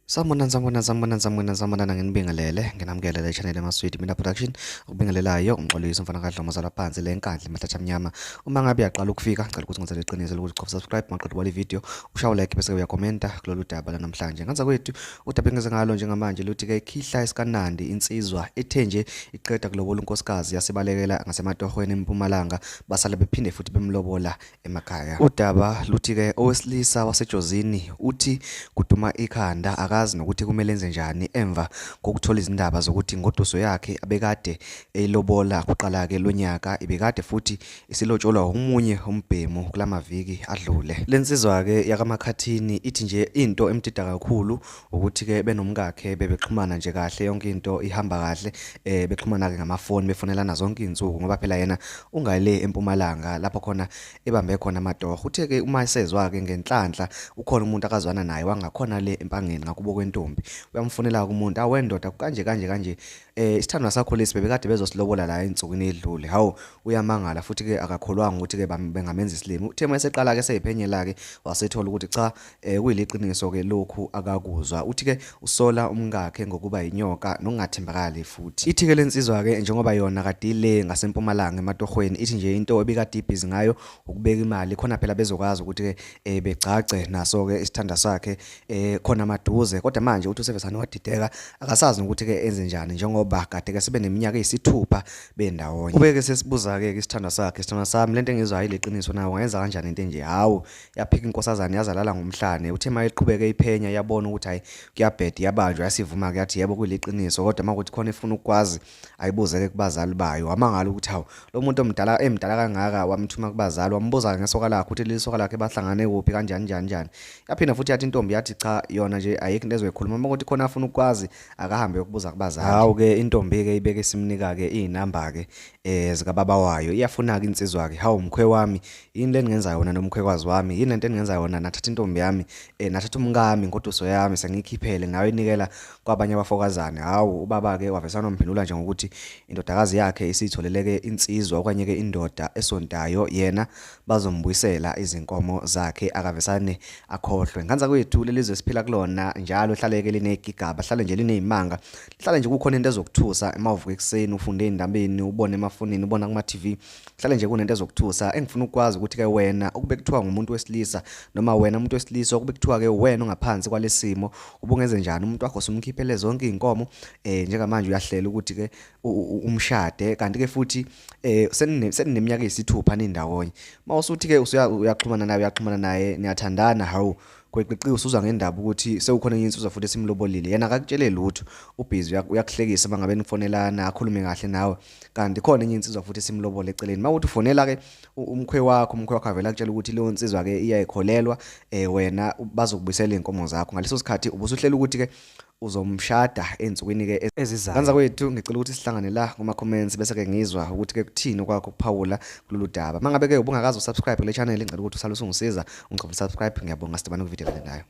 Sanibonani, sanibonani, sanibonani, sanibonani, sanibonani, nginibingelele, nginamukele le channel Emaswidi Mina Production, ukubingelelayo uMxolisi umfana kaDlomo zalwa phansi le nkandla emahlathi amnyama. Uma ngabe uyaqala ukufika, ngicela ukuthi ngenzele iqiniso lokuthi cofa subscribe maqeda ubale video, ushaye like bese uyakhomenta kulolu daba lanamhlanje. Nganza kwethu udaba engeze ngalo njengamanje luthi ke khihla esikanandi insizwa ethe nje iqeda kulobola unkosikazi yasibalekela ngasematohweni eMpumalanga, basale bephinde futhi bemlobola emakhaya. Udaba luthi-ke owesilisa waseJozini uthi kuduma ikhanda akazi nokuthi kumele enze njani emva kokuthola izindaba zokuthi ingoduso yakhe abekade eyilobola kuqala-ke lonyaka ibikade futhi isilotsholwa omunye umbhemu kulamaviki adlule. Le nsizwa-ke yakaMakhathini ithi nje into emdida kakhulu ukuthi-ke benomkakhe bebexhumana nje kahle yonke into ihamba kahle bexhumana-ke ngamafoni befonelana zonke iy'nsuku ngoba phela yena ungale eMpumalanga lapho khona ebambe khona amatoho. Uthe-ke uma esezwa-ke ngenhlanhla ukhona umuntu akazwana naye wangakhona le eMpangeni ngakubo kwentombi. Uyamfonela-ke umuntu, awu wendoda kanje kanje kanje isithandwa sakho lesi bebekade bezosilobola la ey'nsukwini ey'dlule. Hawu uyamangala futhi-ke akakholwanga ukuthi-ke bengamenza isilima. Uthe uma eseqala-ke esey'phenyela-ke wasethola ukuthi cha Kuyiliqiniso ke lokhu akakuzwa. Uthi ke usola umkakhe ngokuba yinyoka nokungathembakali futhi. Ithi ke lensizwa ke njengoba yona kade ile ngasempumalanga ematohweni ithi nje into ebikade ibhizi ngayo ukubeka imali khona phela bezokwazi ukuthi ke begcagce naso ke isithanda sakhe khona maduze kodwa manje uthi usevesane wadideka akasazi nokuthi ke enze njani njengoba kade ke sebeneminyaka eyisithupha bendawonye. Ubeke sesibuza ke isithandwa sakhe, sithandwa sami lento engizwayo ileqiniso na ungayenza kanjani into enje? Hawu Yaphika inkosazane yazalala ngomhlane. Uthe uma iqhubeka iphenya yabona ukuthi hhayi kuyabheda iyabanjwa yasivuma-ke yathi yebo kuliqiniso kodwa uma kuthi khona efuna ukukwazi ayibuze-ke kubazali bayo. Wamangala ukuthi hawu lo muntu omdala emdala kangaka wamthuma kubazali wambuza-ke ngesoka lakhe ukuthi leli soka lakhe bahlangane kuphi kanjani njani njani. Yaphinda futhi yathi intombi yathi cha yona nje ayikho into ezoyikhuluma uma kuthi khona afuna ukukwazi akahambe yokubuza kubazali. Hawu-ke intombi-ke ibeke isimnika-ke iy'namba-ke zikababa wayo. Iyafuna-ke insizwa-ke hawu mkhwe wami Yini le ningenza yona nomkhwekazi wami? Yini lento eningenza yona? Nathatha intombi yami, nathatha umkami, ingoduso yami sengiyikhiphele ngayoyinikela kwabanye abafokazane. Hawu, ubaba-ke wavesane wamphendula nje ngokuthi indodakazi yakhe isiyitholele-ke insizwa okanye-ke indoda esontayo, yena bazombuyisela izinkomo zakhe akavesane akhohlwe. Ngane zakwethu leli zwe esiphila kulona njalo hlaleke liney'gigaba, hlale nje liney'manga, hlale nje kukhona into ezokuthusa uma uvuka ekuseni ufunde ey'ndabeni, ubone emafonini, ubona kuma-TV. Kuhlale nje kunento ezokuthusa engifuna ukwazi ukuthi ke wena ukube kuthiwa ngumuntu wesilisa noma wena umuntu wesilisa ukube kuthiwa ke wena ongaphansi kwalesimo ubungenze njani umuntu wakho sumkhiphele zonke izinkomo njengamanje uyahlela ukuthi ke umshade kanti ke futhi senineminyaka eyisithupha nindawonye mawusuthi ke uyaxhumana naye uyaxhumana naye niyathandana hawu Gweqiqiwe usuzwa ngendaba ukuthi sekukhona enye insizwa futhi esimlobolile yena akakutshele lutho ubhizi uyakuhlekisa uma ngabe nifonelana akhulume kahle nawe kanti khona enye insizwa futhi esimlobole eceleni uma uthi ufonela ke umkhwe wakho umkhwe wakho avela akutshela ukuthi leyo nsizwa ke iyayikholelwa wena bazokubuyisela izinkomo zakho ngaleso sikhathi ubusuhlela ukuthi ke uzomshada ensukwini ke ezizayo. Kanza kwethu ngicela ukuthi sihlangane la kuma comments bese ke ngizwa ukuthi ke kuthini okwakho ukuphawula kulolu daba. Mangabe ke ubungakaze usubscribe kule channel ngicela ukuthi usale usungisiza ungcofe subscribe ngiyabonga sidibane ku video elandelayo.